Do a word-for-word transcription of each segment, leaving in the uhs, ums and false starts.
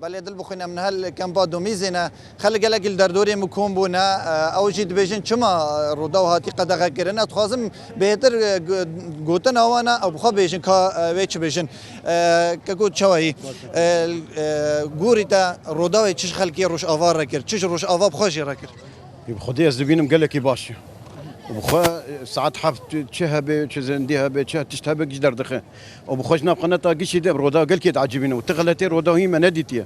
Belê, dil bixwîne, em niha li kempa Domîzê ne. Xelk gelekî li derdorê min kom bûne. Ew jî dibêjin, çima Rûdaw hatî qedexekirin? Ez dixwazim bêhtir, e, gu-, gotina wan e, ew bi xwe bêjin ka, e, wê çi bêjin. E, keko çawa yî? E, e, gorî te Rûdawê çi ji xelkê Rojava re kir, çi ji Rojava bi xwe jî re kir? Bi xwedê ez dibînim gelekî baş e. Û bi xwe, e, saet heft çi hebe, çi zindî hebe, çi tişt hebe giş derdixe. Û bi xwe ji nav qeneta gişî de Rûdaw gelkî diecibîne. Û ti xeletê Rûdaw hîn me nedîtiye.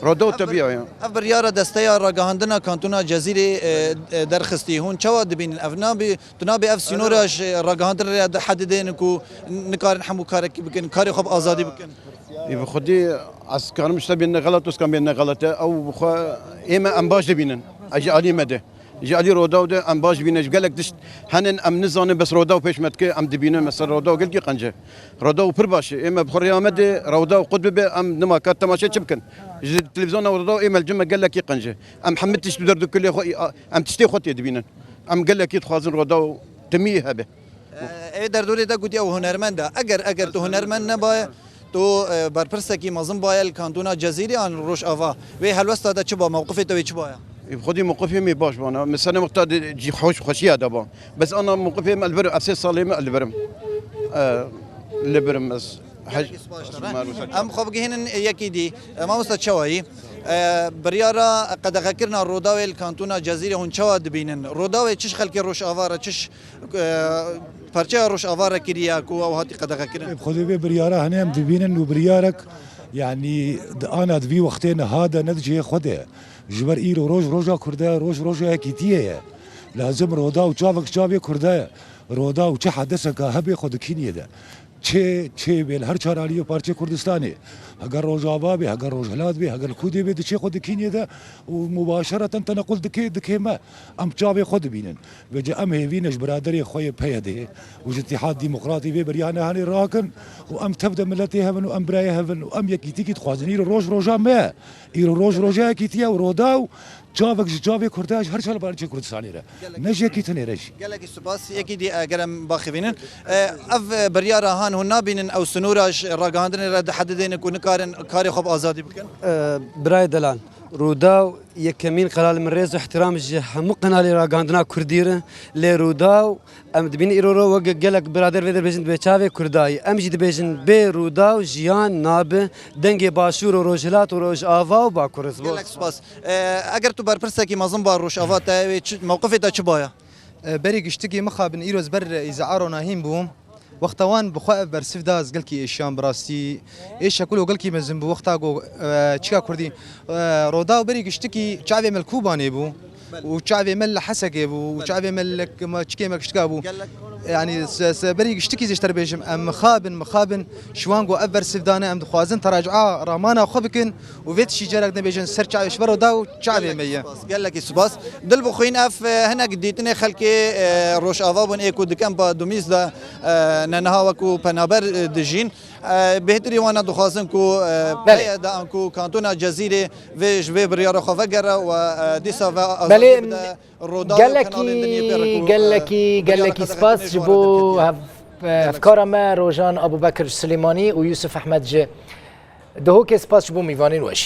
Rûdaw tebîa ye. Ev biryara desteya ragihandina kantona Cezîrê, e, e, derxistî. Hûn çawa dibînin? Ev nabî, tu nabî ev sînora ji ragihandinê re dihedidên ku nikarin hemû karekî bikin, karê xwe bi azadî bikin? Ê bi xwedî ez karim ji te bêne xelat, tu kan bêne xelat e. Ew bi xwe ê me em baş dibînin. Ez ji alî me de. Ji alî Rûdaw de em baş bîne, ji gelek tişt henin em nizanin, bes Rûdaw pêş me dike, em dibînin, mesela Rûdaw gelkî qenc e. Rûdaw pir baş e, ê me bi xwe rêya me de, Rûdaw qut bibe, em nima kat temaşe çi bikin? Ji televîzyona Rûdaw ê me li cem me gelekî qenc e. Em hemî tişt bi derdikilê xwe, em tiştê xwe tê dibînin. Em gelekî dixwazin Rûdaw timî hebe. Ev derdorê te gotî ew hunermend e. Eger, eger tu hunermend nebaye, tu, e, berpirsekî mezin baye li kantona Cezîrê an Rojava. Wê helwesta te çi ba, mewqifê te wê çi baye? Ê, bi xwedî mewqifê me baş bana. Mesela wexta di cî xweş, xweşiya de ba. Bes ana mewqifê me li vir, ez sê salê me li vir im. E, li vir im ez. Hej-, Gelekî spas ji te re. Em xwe bigihînin yekî dî. E, mamosta çawa yî? E, biryara qedexekirina Rûdawê li kantona Cezîrê hûn çawa dibînin? Rûdawê çi ji xelkê Rojava re, çi ji, e, parçeya Rojava re kiriye ku ew hatî qedexekirin? Bi xwedê vê biryara hene em dibînin û biryarek, yanî di ana di vî wextê niha de ne di cihê xwe de. Ji ber îro roj roja Kurd e, roj roja yekîtiyê ye. Lazim Rûdaw çavek çavê Kurd e. Rûdaw çi hedeseka hebe xwe dikîniyê de. Çê, çê bê li her çar aliyê parçê Kurdistanê. Heger Rojava bê, heger Rojhilat bê, heger li Kûdê bê, diçê xwe dikîniyê de û mubaşereten tenequl dikê, dikê me. Em çavê xwe dibînin. Vêce em hêvî ne ji biraderê xwe yê P Y D'ê û ji Îtîhad Demokratî vê beriya nehanê rakin û em tev de miletê hev in û em birayê hev in û em yekîtîkî dixwazin. Îro roj roja me ye. Îro roj roja yekîtî ye û Rûdaw çavek ji çavê Kurda ji her çar parçê Kurdistanê re. Ne ji yekî tenê re jî. Gelekî spas. Yekî dî, e, ger em baxivînin. E, ev, e, biryara han hûn nabînin ew sinûra ji ragihandinê re dihedidêne ku nikarin karê xwe bi azadî bikin? E, birayê delal, Rûdaw yekemîn qenal min rêz û ihtiram ji hemû qenalê ragihandina Kurdî re, lê Rûdaw em dibînin îro ro wek gelek birader vê dibêjin dibê çavê Kurdayî. Em jî dibêjin bê Rûdaw jiyan nabe, dengê Başûr û Rojhilat û Rojava û Bakur. Gelek spas. E, eger tu berpirsekî mezin ba Rojava te wê çi, mewqifê te çi baya? E, berî giştikî mixabin îro ez ber îzaa ronahîn bûm. Wexta wan bi xwe ev bersiv da ez gelkî êşiyam bi rastî. Êşa kulo gelkî mezin bû wexta ku, e, çika Kurdî. E, Rodaw berî giştikî çavê me li Kûbanê bû. Û çavê me li Hesekê bû. Û çavê me li k-, me çikê me giştika bû. Yanî se, se berî giştikî zî ji te re bêjim. Em mixabin, mixabin. Ji wan ku ev bersiv dane em dixwazin teracia ramana xwe bikin. Û vê tiştî carek nebêjin ser çavê ji ber Rodaw çavê me ye. Gelekî spas. Dil bixwîn ev, e, hinek dîtinê xelkê, e, Rojava bûn ê ku di kempa Dumîz de, e, ne niha wekû penaber, e, dijîn. E, bêhtirî wana dixwazin ku, e, Belê. P Y D anku kantona Cezîrê vê ji vê biryara xwe vegere û, e, dîsa ve azadî Belê, bide Rodaw û gelekî, kanalên din yê pê re ku, e, gelekî, biryara gelekî qedexekirinê spas ji ji wan re bo derketiye. Hev-, Gelek hevkara me Rojan Abubekir Silêmanî û Yusuf Ehmed ji Duhokê. Spas ji bo mîvanên we jî.